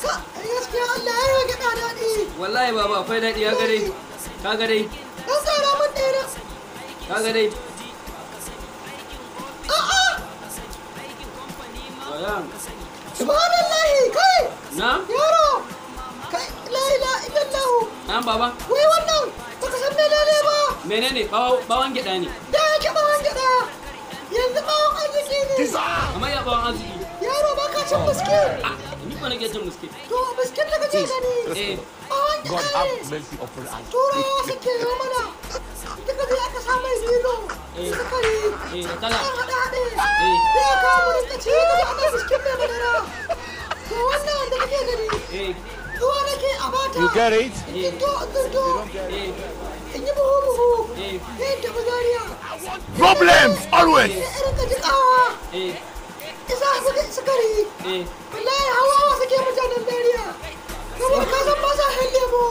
Ka gaskiya Allah ya rage da daɗi. Wallahi baba akwai daɗi ya gare. Ka ga dai. Dan tsara mun ɗaya na. Ka ga dai. A'a. Waya. Subhanallahi kai. Na? Yaro. Kai la ilaha illallah. Na baba. Wai wannan baka san menene ba. Menene bawon gyaɗa ne? Da yake bawon gyaɗa. Yanzu bawon arziki ne. Kamar ya bawon arziki. Yaro ba ka cin biskit. Ni ko nake cin biskit. To biskit da kake gani. Eh. Bawon God gyaɗa have ne. mercy upon us. Turawa suke yi mana. Duka dai aka sa mai lilo. Sukari. Eh, da kala. An haɗe haɗe. Eh. Sai aka kawo mu rinka ci da ana biskit mai madara. To wannan da kake gani. Eh. Zuwa nake a bata. You get it? Ginto ginto. Eh. In yi buhu buhu. Eh. Sai in tafi Zaria. Problems always. Sai in rinka jiƙawa. Eh. Isa sukari. Eh. Wallahi hawa suke mutanen Zaria. Saboda ka san ba sa shan lemo.